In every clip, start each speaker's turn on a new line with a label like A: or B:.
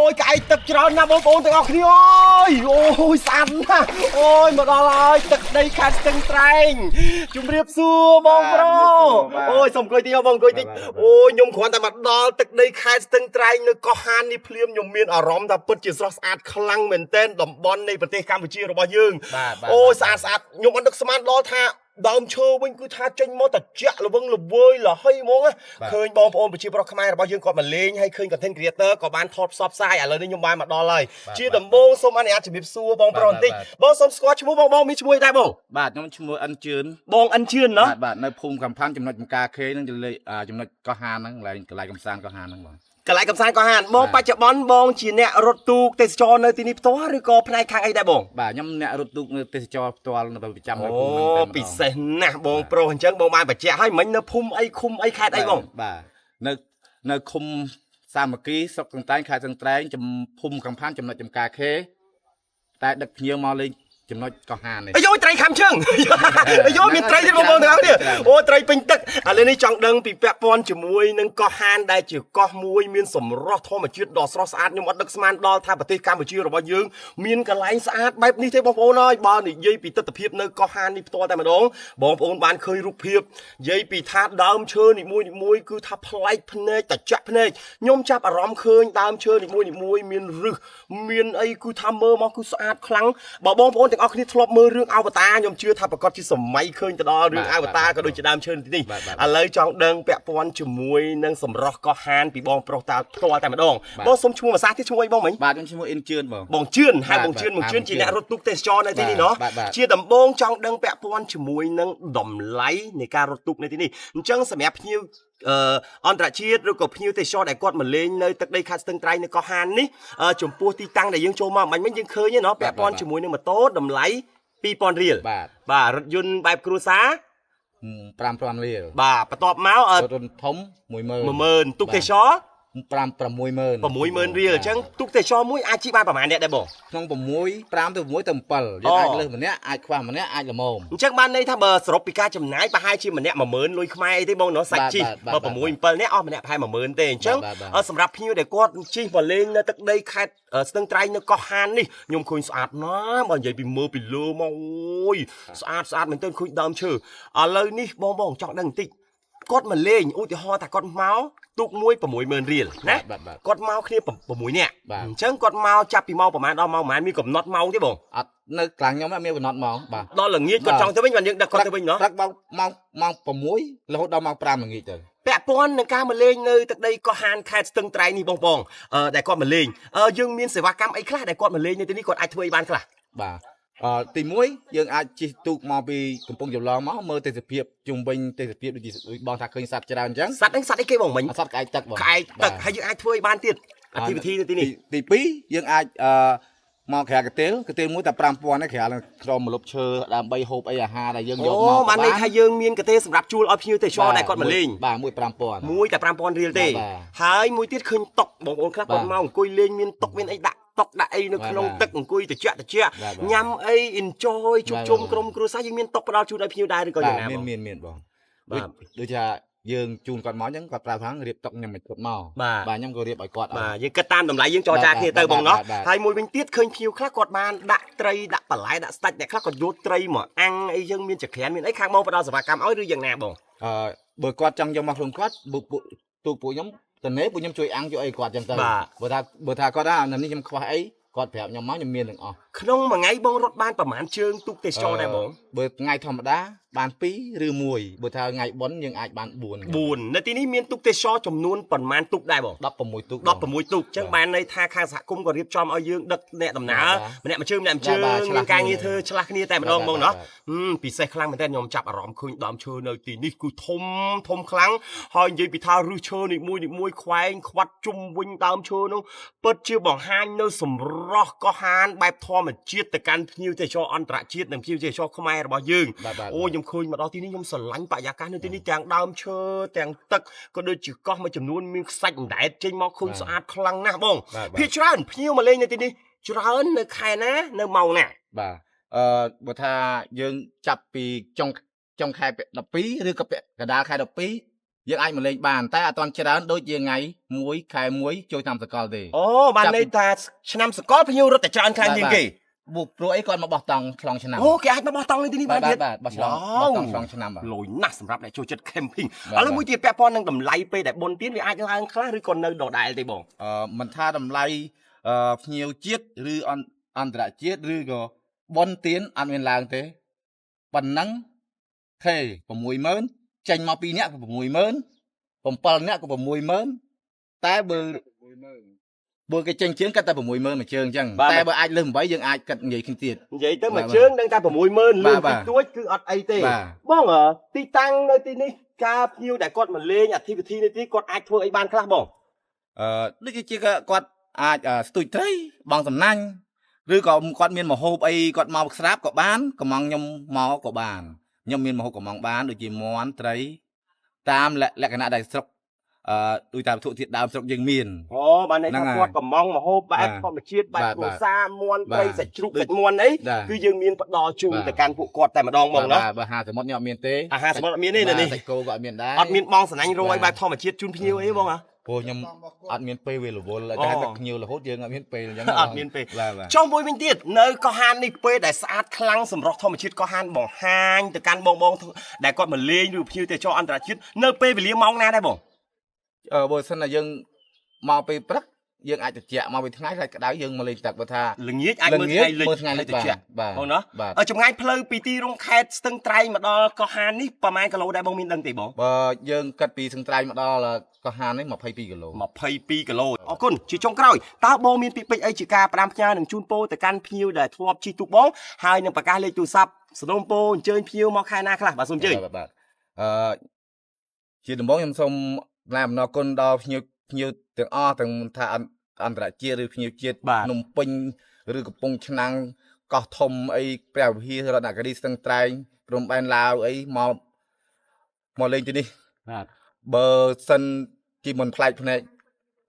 A: យក្អែកទឹកច្រើនណាស់បងប្អូនទាំងអស់គ្នាអើយអូយស្អាតណាស់អូយមកដល់ហើយទឹកដីខេត្តស្ទឹងត្រែងជំរាបសួរបងប្រុសអូយសូមអង្គុយតិចបងអង្គុយតិចអូយខ្ញុំគ្រាន់តែមកដល់ទឹកដីខេត្តស្ទឹងត្រែងនៅកោះហាននេះភ្លាមខ្ញុំមានអារម្មណ៍ថាពិតជាស្រស់ស្អាតខ្លាំងមែនទែនតំបន់នៃប្រទេសកម្ពុជារបស់យើង
B: បាទបាទ
A: អូយស្អាតស្អាតខ្ញុំអត់នឹកស្មានដល់ថាដើមឈើវិញគឺថាចេញមកត្រជាក់ល្វឹងល្វើយលហីហ្មងណាឃើញបងប្អូនប្រជាប្រដ្ឋខ្មែររបស់យើងគាត់មកលេងហើយឃើញ content creator ក៏បានថតផ្សព្វផ្សាយឥឡូវនេះខ្ញុំបានមកដល់ហើយជាដំបូងសូមអនុញ្ញាតជំរាបសួរបងប្រុសបន្តិចបងសូមស្គាល់ឈ្មោះបងបងមានឈ្មោះអីដែរបង
B: បាទខ្ញុំឈ្មោះអិនជឿន
A: បងអិនជឿនណោះ
B: បាទបាទនៅភូមិកំផាន់ចំណុចចំការខេហ្នឹងចលេចំណុចកោះហានហ្នឹងកន្លែងកន្លែងកំសាន្តកោះហានហ្នឹងបង
A: កន្លែងកំសាន្តកោះហានបងបច្ចុប្បន្នបងជាអ្នករត់ទូកទេសចរនៅទីនេះផ្ទាល់ឬក៏ផ្នែកខាងអីដែរបង
B: បាទខ្ញុំអ្នករត់ទូកនៅទេសចរផ្ទាល់នៅប្រចាំនៅ
A: អូ
B: ភូមិហ្នឹងតែម្ដង
A: ពិសេសណាស់បងប្រុសអញ្ចឹងបងបានបញ្ជាក់ឲ្យមិញនៅភូមិអីឃុំអីខេត្តអីបង
B: បាទនៅនៅឃុំសាមគ្គីស្រុកស្ទឹងត្រែងខេត្តស្ទឹងត្រែងចំភូមិកំផាន់ចំណុចចំការខេតែដឹកភ្ញៀវមកលេងចំណុចកោះហាននេះ
A: អាយត្រីខាំជើង អាយមានត្រីទៀតបងប្អូនទាំងអស់គ្នាអូត្រីពេញទឹកឥឡូវនេះចង់ដឹងពីពាក់ព័ន្ធជាមួយនឹងកោះហានដែលជាកោះមួយមានសម្រស់ធម្មជាតិដ៏ស្រស់ស្អាតខ្ញុំអត់ដឹកស្មានដល់ថាប្រទេសកម្ពុជារបស់យើងមានកន្លែងស្អាតបែបនេះទេបងប្អូនអើយបើនិយាយពីទស្សនភាពនៅកោះហាននេះផ្ទាល់តែម្ដងបងប្អូនបានឃើញរូបភាពនិយាយពីថាដើមឈើនីមួយនីមួយគឺថាប្លែកភ្នែកតចាក់ភ្នែកខ្ញុំចាប់អារម្មណ៍ឃើញដើមឈើនីមួយនីមួយមានរឹសមានអីគឺថាមើលមកគឺស្អាតខ្លាំងបើបងប្អូនទាំងអស់គ្នាធ្លាប់មើលរឿងអវតារខ្ញុំជឿថាប្រកាសជាសម័យឃើញទៅដល់រឿងអវតារក៏ដូចជាដើមឈើនេះ
B: បាទបាទ
A: ឥឡូវចង់ដឹងពាក់ព័ន្ធជាមួយនឹងសម្រស់កោះហានពីបងប្រុសតាផ្ទាល់តែម្ដង
B: បាទ
A: បងសុំឈ្មោះភាសាទៀតឈ្មោះអីបងមិញ
B: បាទខ្ញុំឈ្មោះអិនជឿនបង
A: បងជឿនហៅ
B: បាទ
A: បងជឿនបង
B: បាទ
A: ជឿនជាអ្នករត់ទូកទេសចរនៅទីនេះណោះ
B: បាទបាទ
A: ជាដំបូងចង់ដឹងពាក់ព័ន្ធជាមួយនឹងតម្លៃនៃការរត់ទូកនៅទីនេះអញ្ចឹងសម្រាប់ភ្ញៀវអឺអន្តរជាតិឬក៏ភ្ញៀវទេសចរដែលគាត់មកលេងនៅទឹកដីខេត្តស្ទឹងត្រែងនៅកោះហាននេះចំពោះទីតាំងដែលយើងចូលមកមិញមិញយើងឃើញទេណោះពាក់ព័ន្ធជាមួយនឹងម៉ូតូតម្លៃ2000រៀល
B: បាទ
A: បាទរថយន្តបែបគ្រួសារ
B: 5000រៀល
A: បាទបន្ទាប់មករ
B: ថយន្តធំ10000
A: 10000ទូកទេសចរ
B: 5 60000
A: 60000រៀលអញ្ចឹងទូកទេសចរមួយអាចជិះបានប្រហែលអ្នកដែរបង
B: ក្នុង6 5ទៅ6ទៅ7យើងអាចលើសម្នាក់អាចខ្វះម្នាក់អាចល្មម
A: អញ្ចឹងបានន័យថាបើសរុបពីការចំណាយប្រហែលជាម្នាក់10000លុយខ្មែរអីទេបងណោះសាច់ជិះ
B: បាទ
A: បើ
B: បាទ
A: 6 7នាក់អស់ម្នាក់ប្រហែល10000ទេអញ្ចឹង
B: បាទបាទ
A: សម្រាប់ភ្ញៀវដែលគាត់ជិះមកលេងនៅទឹកដីខេត្តស្ទឹងត្រែងនៅកោះហាននេះខ្ញុំឃើញស្អាតណាស់បើនិយាយពីមើលពីលើមកអូយស្អាតស្អាតមែនទែនឃើញដើមឈើឥឡូវនេះបងបងចង់ដឹងបន្តិចគាត់មកលេងឧទាហរណ៍ថាគាត់មកទូកមួយ60000រៀលណា
B: បាទបាទ
A: គាត់មកគ្នា6នាក់
B: បាទ
A: អញ្ចឹងគាត់មកចាប់ពីម៉ោងប្រហែលដល់ម៉ោងប្រហែលមានកំណត់ម៉ោងទេបង
B: អត់នៅកន្លែងខ្ញុំអត់មានកំណត់ម៉ោងបាទ
A: ដល់ល្ងាចគាត់ចង់ទៅវិញបានយើងដឹកគាត់ទៅវិញណោះ
B: ព្រឹកម៉ោងម៉ោងម៉ោង6រហូតដល់ម៉ោង5ល្ងាចទៅ
A: ពាក់ព័ន្ធនឹងការមកលេងនៅទឹកដីកោះហានខេត្តស្ទឹងត្រែងនេះបងបងដែលគាត់មកលេងយើងមានសេវាកម្មអីខ្លះដែលគាត់មកលេងនៅទីនេះគាត់អាចធ្វើអីបានខ្លះ
B: បាទទី1យើងអាចជិះទូកមកពីកំពង់ចម្លងមកមើលទេសភាពជុំវិញទេសភាពដូចជាដូចបងថាឃើញសត្វច្រើនអញ្ចឹង
A: សត្វហ្នឹងសត្វអីគេបងមិញ
B: អសត្វក្អែកទឹកបង
A: ក្អែកទឹកហើយយើងអាចធ្វើអីបានទៀត activity នៅទីនេះ
B: ទី2យើងអាចអឺមកក្រាកាទេលកាទេលមួយតែ5000ទេក្រានឹងក្រុមម្លប់ឈើដើម្បីហូបអីអាហារដែលយើងយក
A: អូ
B: មក
A: បានន័យថាយើងមានកទេសម្រាប់ជួលឲ្យភ្ញៀវទេសចរដែលគាត់មកលេង
B: បាទមួយ5000
A: មួយតែ5000រៀលទេ
B: បាទបាទ
A: ហើយមួយទៀតឃើញតុកបងប្អូនខ្លះ
B: បាទ
A: គាត់មកអង្គុយលេងមានតុកមានអីដាក់តុកដាក់អីនៅ
B: បាទបាទ
A: ក្នុងទឹកអង្គុយត្រជាក់ត្រជាក់
B: បាទបាទ
A: ញ៉ាំអី enjoy ជួប
B: បាទ
A: ជុំក្រុមគ្រួសារយើងមានតុកផ្ដល់ជូនឲ្យភ្ញៀវដែរឬក៏យ៉ាងណា
B: បាទ
A: បង
B: មានមានមានបង
A: បាទ
B: ដូចថាយើងជូនគាត់មកអញ្ចឹងគាត់ប្រាប់ថារៀបតុកខ្ញុំឲ្យគាត់មក
A: បាទ
B: បាទខ្ញុំក៏រៀបឲ្យគាត់
A: បាទយើងគិតតាមតម្លៃយើងចរចា
B: បាទ
A: គ្នាទៅបងណោះ
B: បាទបាទ
A: ហើយមួយវិញទៀតឃើញភ្ញៀវខ្លះគាត់បានដាក់ត្រីដាក់បន្លែដាក់ស្តាច់អ្នកខ្លះគាត់យកត្រីមកអាំងអីយើងមានចក្រានមានអីខាងបងផ្ដល់សេវាកម្មឲ្យឬយ៉ាងណាបង
B: អឺបើគាត់ចង់យកមកខ្លួនគាត់បើពួកទូកពួកខ្ញុំតនេពួកខ្ញុំជួយអាំងជួយអីគាត់អញ្ចឹងទៅបើថាគាត់ថានៅនេះខ្ញុំខ្វះអីគាត់ប្រាប់ខ្ញុំមកខ្ញុំមានទាំងអស់
A: ក្នុងមួយថ្ងៃបងរត់បានប្រហែលជើងទូកទេសចរដែរបង
B: បើថ្ងៃធម្មតាបាន2ឬ1បើថាថ្ងៃបុណ្យយើងអាចបាន4
A: 4នៅទីនេះមានទូកទេសចរចំនួនប៉ុន្មានទូកដែរបង
B: 16ទូក
A: 16ទូកអញ្ចឹងបានន័យថាខាងសហគមន៍ក៏រៀបចំឲ្យយើងដឹកអ្នកដំណើរ
B: បាទ
A: ម្នាក់មួយជើងម្នាក់មួយជើង
B: បាទបាទឆ្លា
A: មាន
B: ស់
A: ការងារធ្វើឆ្លាស់គ្នាតែម្ដង
B: បាទ
A: បងណោះ
B: បាទ
A: ពិសេសខ្លាំងមែនតើខ្ញុំចាប់អារម្មណ៍ឃើញដើមឈើនៅទីនេះគឺធំធំខ្លាំងហើយនិយាយពីថាឫសឈើនីមួយនីមួយខ្វែងខ្វាត់ជុំវិញដើមឈើនោះពិតជាបង្ហាញនៅសម្រស់កោះហានបែបធម្មជាតិទៅកាន់ភ្ញៀវទេសចរអន្តរជាតិនិងភ្ញៀវទេសចរខ្មែររបស់យើង
B: បាទបាទ
A: អូខ្ញុំឃើញមកដល់ទីនេះខ្ញុំស្រឡាញ់បរិយាកាសនៅទីនេះទាំងដើមឈើទាំងទឹកក៏ដូចជាកោះមួយចំនួនមានខ្សាច់អណ្ដែតចេញមកឃើញ
B: បាទ
A: ស្អាតខ្លាំងណាស់បង
B: បាទបាទ
A: ភាគច្រើនភ្ញៀវមកលេងនៅទីនេះច្រើននៅខែណានៅម៉ោងណា
B: បាទបើថាយើងចាប់ពីចុងចុងខែ12ឬក៏ពាក់កណ្ដាលខែ12 យើងអាចមកលេងបានតែអត់ទាន់ច្រើនដូចជាថ្ងៃ1ខែ1ចូលឆ្នាំសកលទេ
A: អូបានន័យថាឆ្នាំសកលភ្ញៀវរត់តែច្រើនខ្លាំងជាងគេ
B: បុកព្រោះអីគាត់មកបោះតង់ឆ្លងឆ្នាំ
A: អូគេអាចមកបោះតង់នៅទីនេះបានទៀត
B: បាទបោះឆ្លងបោះតង់ឆ្លងឆ្នាំបាទ
A: លយណាស់សម្រាប់អ្នកចូលចិត្ត camping ឥឡូវមួយទៀតពាក់ព័ន្ធនឹងតម្លៃពេលដែលបុណ្យទានវាអាចឡើងខ្លះឬក៏នៅដដែលទេបង
B: មិនថាតម្លៃភ្ញៀវជាតិឬអន្តរជាតិឬក៏បុណ្យទានអត់មានឡើងទេប៉ុណ្ណឹងខេ60000ចេញមក2នាក់ក៏60000 7នាក់ក៏60000តែបើគេចេញជើងគិតតែ60000មួយជើងអញ្ចឹងតែបើអាចលើស8យើងអាចគិតនិយាយគ្នាទៀត
A: និយាយទៅមួយជើងដឹងតែ60000លឿនតិចតួចគឺអត់អីទេបងទីតាំងនៅទីនេះការភ្ញៀវដែលគាត់មកលេង activity នេះទីគាត់អាចធ្វើអីបានខ្លះបង
B: ដូចជាគាត់អាចស្ទូចត្រីបងសំណាញ់ឬក៏គាត់មានមហូបអីគាត់មកស្រាប់ក៏បានកំងខ្ញុំមកក៏បានខ្ញុំមានមហូបកំងបានដូចជាមាន់ត្រីតាមលក្ខណៈដែលស្រុកដូចតាមវត្ថុធាតុដើមស្រុកយើងមាន
A: អូបានន័យថាគាត់កំងមហូបបែបធម្មជាតិបែបគ្រួសារមាន់ត្រីសាច់ជ្រូកសាច់មាន់អីគឺយើងមានផ្ដល់ជូនទៅកាន់ពួកគាត់តែម្ដងមកណា
B: បាទបើអាហារសមុទ្រខ្ញុំអត់មានទេ
A: អាហារសមុទ្រអត់មានទេនៅនេះ
B: សាច់គោក៏អត់មានដែរ
A: អត់មានបងសំណាញ់រយបែបធម្មជាតិជូនភ្ញៀវអីបងហ៎
B: ព្រោះខ្ញុំអត់មានពេលវេលវល់តែដឹកភ្ញៀវរហូតយើងអត់មានពេលអញ្ចឹង
A: អត់មានពេលចុះមួយវិញទៀតនៅកោះហាននេះពេលដែលស្អាតខ្លាំងសម្រស់ធម្មជាតិកោះហានបង្ហាញទៅកាន់បងបងដែលគាត់មកលេងឬភ្ញៀវទេសចរអន្តរជាតិនៅពេលវេលាម៉ោងណាដែរបង
B: បើសិនណាយើងមកពេលព្រឹកយើងអាចត្រជាក់មកពេលថ្ងៃខ្លាចក្តៅយើងមកលេងទឹកបើថា
A: ល្ងាចអាចមើលថ្ងៃលិច
B: មើលថ្ងៃលិច
A: ត្រជាក់
B: បាទ
A: បងណាចម្ងាយផ្លូវពីទីរួមខេត្តស្ទឹងត្រែងមកដល់កោះហាននេះប្រហែលគីឡូដែរបងមានដឹងទេបង
B: បើយើងគិតពីស្ទឹងត្រែងមកដល់កោះហាននេះ22គីឡូ
A: 22គីឡូអរគុណជាចុងក្រោយតើបងមានពាក្យពេចន៍អីជាការផ្ដាំផ្ញើនិងជូនពរទៅកាន់ភ្ញៀវដែលធ្លាប់ជិះទូកបងហើយនឹងប្រកាសលេខទូរស័ព្ទសនំពោអញ្ជើញភ្ញៀវមកខែណាខ្លះបាទសូមអញ្ជើញ
B: បាទជាដំបូងខ្ញុំសូមថ្លែងអំណរគុណដល់ភ្ញៀវទាំងអស់ទាំងថាអន្តរជាតិឬភ្ញៀវជាតិភ្នំពេញឬកំពង់ឆ្នាំងកោះធំអីព្រះវិហាររតនគិរីស្ទឹងត្រែងព្រំដែនឡាវអីមកលេងទីនេះ
A: បាទ
B: បើសិនជាមិនប្លែកភ្នែក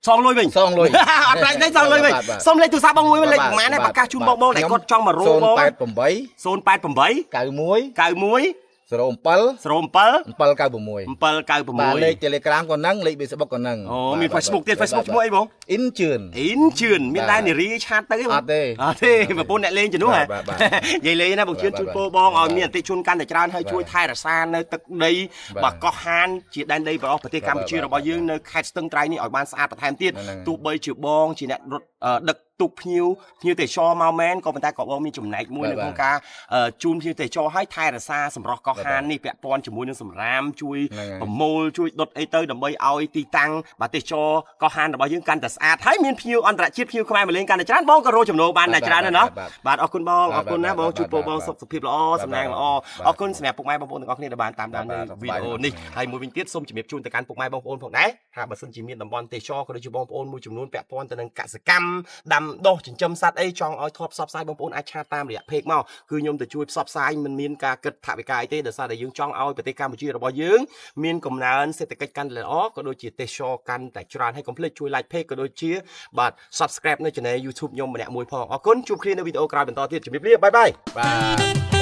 A: សងលុយវិញ
B: សងលុយ
A: អត់ប្លែកទេសងលុយវិញសុំលេខទូរស័ព្ទបងមួយលេខប្រហែលដែរប្រកាសជូនបងបងដែលគាត់ចង់មករកបង
B: 088
A: 088
B: 91
A: 91
B: 07
A: 07
B: 796
A: 796
B: បាទលេខ Telegram ក៏នឹងលេខ Facebook ក៏នឹង
A: អូមាន Facebook ទៀត Facebook ឈ្មោះអីបង
B: អ៊ីនជឿន
A: អ៊ីនជឿនមានដែរនារីឆាតទៅទេបង
B: អត់ទេ
A: អត់ទេប្រពន្ធអ្នកលេងជំនួសហ៎និយាយលេងណាបងជឿនជូនពរបងឲ្យមានអតិជនកាន់តែច្រើនហើយជួយថែរក្សានៅទឹកដីបាទកោះហានជាដែនដីរបស់ប្រទេសកម្ពុជារបស់យើងនៅខេត្តស្ទឹងត្រែងនេះឲ្យបានស្អាតបន្ថែមទៀតទោះបីជាបងជាអ្នករត់ដឹកទូកភ្ញៀវទេសចរមកមែនក៏ប៉ុន្តែក៏បងមានចំណែកមួយនៅក្នុងការជូនភ្ញៀវទេសចរឲ្យថែរក្សាសម្រស់កោះហាននេះពាក់ព័ន្ធជាមួយនឹងសម្រាមជួយប្រមូលជួយដុតអីទៅដើម្បីឲ្យទីតាំងបាទទេសចរកោះហានរបស់យើងកាន់តែស្អាតហើយមានភ្ញៀវអន្តរជាតិភ្ញៀវខ្មែរមកលេងកាន់តែច្រើនបងក៏រកចំណូលបានតែច្រើនណាស់ណោះបាទអរគុណបងអរគុណណាបងជូនពរបងសុខភាពល្អសំណាងល្អអរគុណសម្រាប់ពុកម៉ែបងប្អូនទាំងអស់គ្នាដែលបានតាមដាននៅវីដេអូនេះហើយមួយវិញទៀតសូមជំរាបជូនទៅកាន់ពុកម៉ែបងប្អូនផងដែរថាបើសិនជាមានតំបន់ទេសចរក៏ដូចជាបងប្អូនមួយចំនួនពាក់ព័ន្ធទៅនឹងកសិកម្មដាំដុះចិញ្ចឹមសត្វអីចង់ឲ្យធ្លាប់ផ្សព្វផ្សាយបងប្អូនអាចឆាតតាមរយៈ page មកគឺខ្ញុំទៅជួយផ្សព្វផ្សាយមិនមានការគិតថវិកាអីទេដោយសារតែយើងចង់ឲ្យប្រទេសកម្ពុជារបស់យើងមានកំណើនសេដ្ឋកិច្ចកាន់តែល្អក៏ដូចជាទេសចរកាន់តែច្រើនហើយកុំភ្លេចជួយ like page ក៏ដូចជាបាទ subscribe នៅ channel YouTube ខ្ញុំម្នាក់មួយផងអរគុណជួបគ្នានៅវីដេអូក្រោយបន្តទៀតជម្រាបលាបាយបាយ
B: បាទ